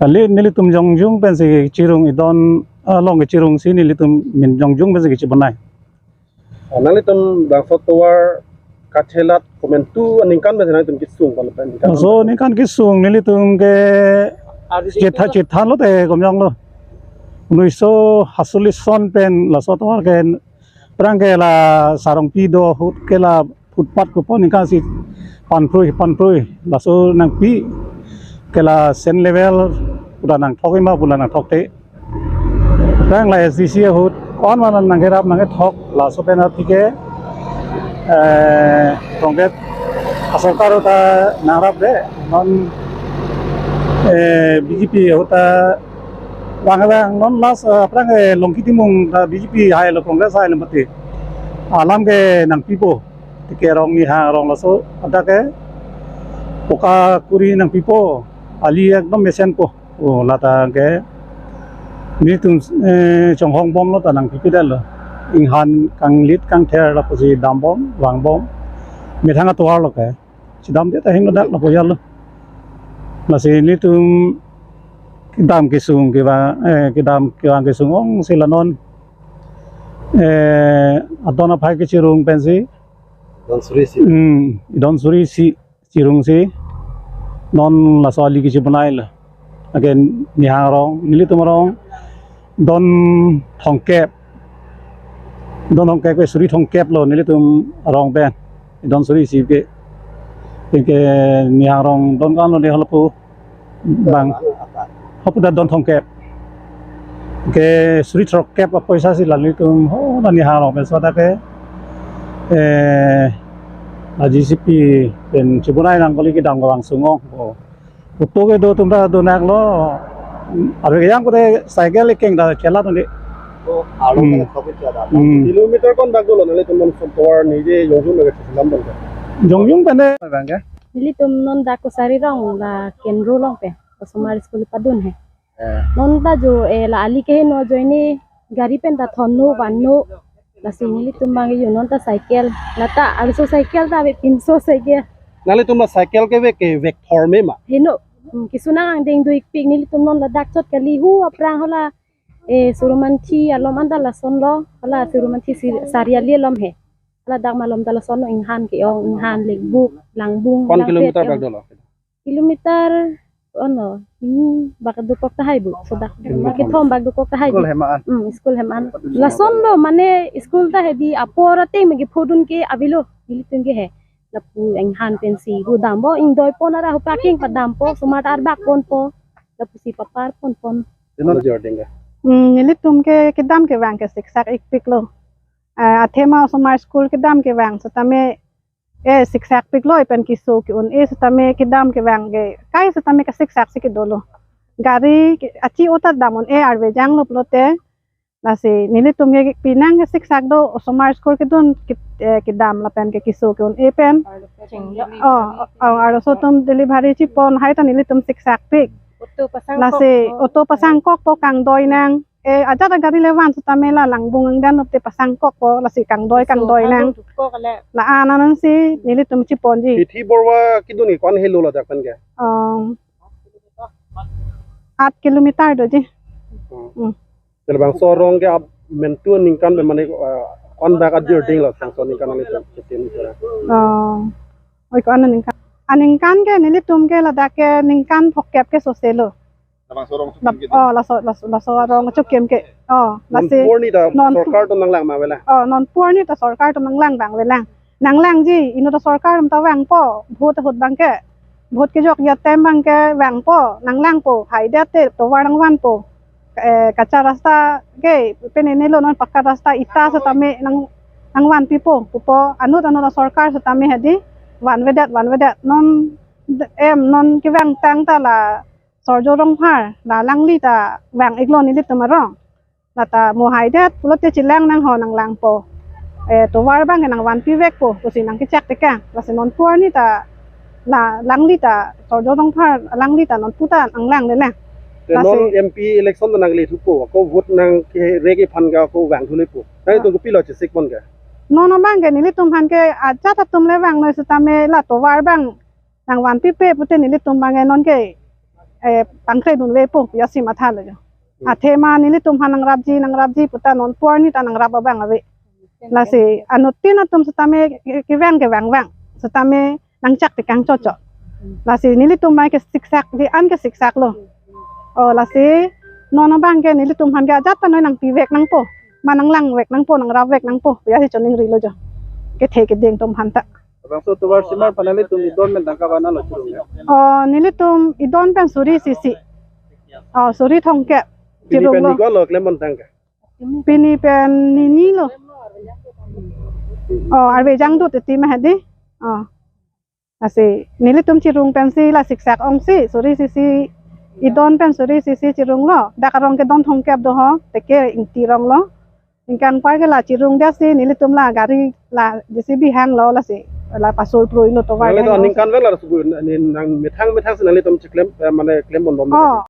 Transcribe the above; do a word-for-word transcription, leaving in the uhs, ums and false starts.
Kali nelitum jongjung pensi chirung idon, ah, along kechirungsi nelitum min jongjung pensi kechibonai. Ah, nanglitum bangso tovar kachelat komantu aningkan pensi nanglitum kesung, komantu aningkan? So ningkan kesung nelitum ke chetha chethan lote komjong lo. Unoiso hasolis son pen laso tovar ke aphrang ke la sarongpi do ahut ke la footpath kopo ningkan si panprui panprui laso nangpi, ke la sand level pura nangthok ima pura nangthok te. Aphrang la S D C ahut kon mana nangkerap nangkethok laso pen aphi ke, eh, Congress asorkar ta nangrap de non, eh, B J P ahut ta vang vang non last, eh, aphrang, eh, Longki Timung ta B J P hailo Congress hailo mati. Alam ke nangpipo. Tike rong Nihang rong laso adak ke poka kuri nangpipo. Ali ekdom mesenpo. O lata ke nelitum, eh, chonghong bomlo ta nangpipi detlo. Inghan kanglit kangther lapusi dambom vangbom. Methang atovar lo ke. Chedamde ta hingno dak lapu jalo. Lasi nelitum kedam kesung kevang, eh, kedam kevang kesung ongsi la non, eh, adon aphai kechirung pensi. Don suri isi. Hmm, don suri isi chirungsi non laso ali kechibonai lo. Again, Nihang rong, nelitum rong don thomkep. Don thomkep ke suri thomkep lo nelitum rong pen. Don suri isi ke. Ke Nihang rong don kan lo de halapu bang. Hapu ta don thomkep. Ke suri throkkep apoisa si la nelitum ho na Nihang rong pen so ta ke, eh, la J C B pen chibonai nang kali kedam kevang sung ong. Oh. Auto kedo atum ta donak lo. Arve kejang kote cycle ekeng ta chelat onde. Oh, aro Hmm. Kilometer konbak dolo nanglitum non tovar nije jongjung nang ke chelam bang ke? Jongjung pen de bang ke? Nelitum non dak Kosari rong la Kendro along pen. Osomar school padun he. Eh. Non ta jo, eh, la ali ke no joine gari pen ta thonno vanno. Lasi nelitum bang yo non ta cycle. Lata arloso cycle ta ave pinso cycle. Nanglitum la cycle kevek kevek thorme ma? Heno. Hmm, keso nang angdeng do ikpik nelitum non ladak chot kali hu aphrang hala, eh, Surumanthi alom anta lason lo. Hala Surumanthi si-, Sariali alom he. Hala dak malom ta lason lo inghan ke-ong, inghan lekbuk, langbung, Kon langpet kilometer ke-ong. Bak dolo? Kilometer, ono, ini bak dokok tahai bu, sudah. Kilometer. Kethom bak dokok tahai bu. School hem an. Hmm, school hem an. Lason lo, mane school ta hedi apor ateng megi phodun ke avelo, nelitum ke he. Lapu inghan pensi, hu dampo, ingdoi pon ara hu parking padampo, osomar ta arbak ponpo. Lapusi papar ponpon. Dino jor ding ke? Hmm, nelitum ke kedam kevang ke siksak ikpik lo. Ah, athema osomar school kedam kevang, setame eh, siksak piklo, ipen keso ke-un-e setame kedam kevang ke, kai setame kasiksak si kedolo. Gari ke, achi ota dam un-e arve janglo pulote. Lasi nelitum ke pinang ke siksak do, osomar school kedun ke, eh, kedam lapen ke keso ke-un-e pen. Oh, oh, arloso atum delivery chipon, hai ta nelitum siksak pik. Auto pasang Lasi kok, oh. Auto pasang kokpo kangdoi nang. Eh, ajat agari le van setame la langbung angdan lote pasang kokpo, lasi kangdoi, so, kangdoi nang. Kangdoi kok ale. La-an ansi nelitum chiponji. Hithi Borwa kedun ke ko-an helo ladak pen ke? Um, aat kilometer doji. Hmm. Hmm. Tel bangso rong ke ap mentu aningkan memane, eh, ko-an bak ajir ding lo bangso aningkan nelitum chitim kira. Oh. Oi, ko-an aningkan. Aningkan ke nelitum ke ladak ke ningkan phokep ke sose lo. Labangso rong Lap-, chukim ke. Oh, laso, laso, laso rong chukim ke. Oh, non lasi purni ta non pu-, sorkar atum nanglang ma avelang? Oh, non purni ta sorkar atum nanglang bang avelang. Nanglangji, inut ta sorkar atum ta vangpo, vote ahut bang ke. Vote kejok ya tem bang ke vangpo, nanglangpo, haidet te tovar nangvanpo. Eh, kacha rasta ke, pen ini lo non pakka rasta ita setame nang, nangvanpipo, pupo, anut anut ta sorkar setame hedi, vanvedet, vanvedet, non, em, non kevang tang ta la Sorjo Rongphar, la alangli ta vang iklo nelitum arong. Lata mo haidet, pulote chelang nang ho nanglangpo. Eh, tovar bang ke nangvanpivekpo, pusi nangkechak tekang. Lasi non purni ta, la, alangli ta, Sorjo Rongphar, alangli ta non puta nanglang lelang. Te non lasi M P election ta nangle thupo, ako vote nangkere kephan ke ako vang thulepo. Nanglitum kopilo chesik pon ke? Non abang ke nelitum aphan ke ajat atum le vangnoi setame la tovar bang nangvanpipe pute nelitum bang ke non ke eh, pangkre dunvepo pu jongsi mathalo jo. Hmm. Athema nelitum aphan nangrapji, nangrapji puta non pu arni ta nangrap abang ave. Lasi anuttin atum setame ke-, kevang kevang vang. Setame nangchak tekang chotchot. Lasi nelitum mai kesiksak, di an kesiksaklo. Oh, lasi non abang ke nelitum aphan ke ajat ta noi nangpivek nangpo, ma nanglangvek nangpo, nangrapvek nangpo pu jongsi choningrilo jo. Kethe keding atum aphan ta. Bangso tovar simar aphan nelitum idon pen tangka vanlo chirung ya? Oh, nelitum idon pen suri sisi. Oh, suri thomkep. Pini pen chirunglo. Ni ko lo klem bon tangka? Pini pen ninilo. Oh, arve jangdut iti mah di. Oh. Lasi nelitum chirung pensi la siksak ongsi, suri sisi idon pen suri sisi chirunglo. Dak arong ke don thomkep do ho, teke Ingti aronglo. Ningkan pai ke la chirung dia si nelitum la gari la J C B hanglo lasi la pasol pruilo tovar. Nangli to hanglo. Ningkan vek la sugu ni nang methang methang si nanglitum chiklem, eh, mane klem bon bom. Oh.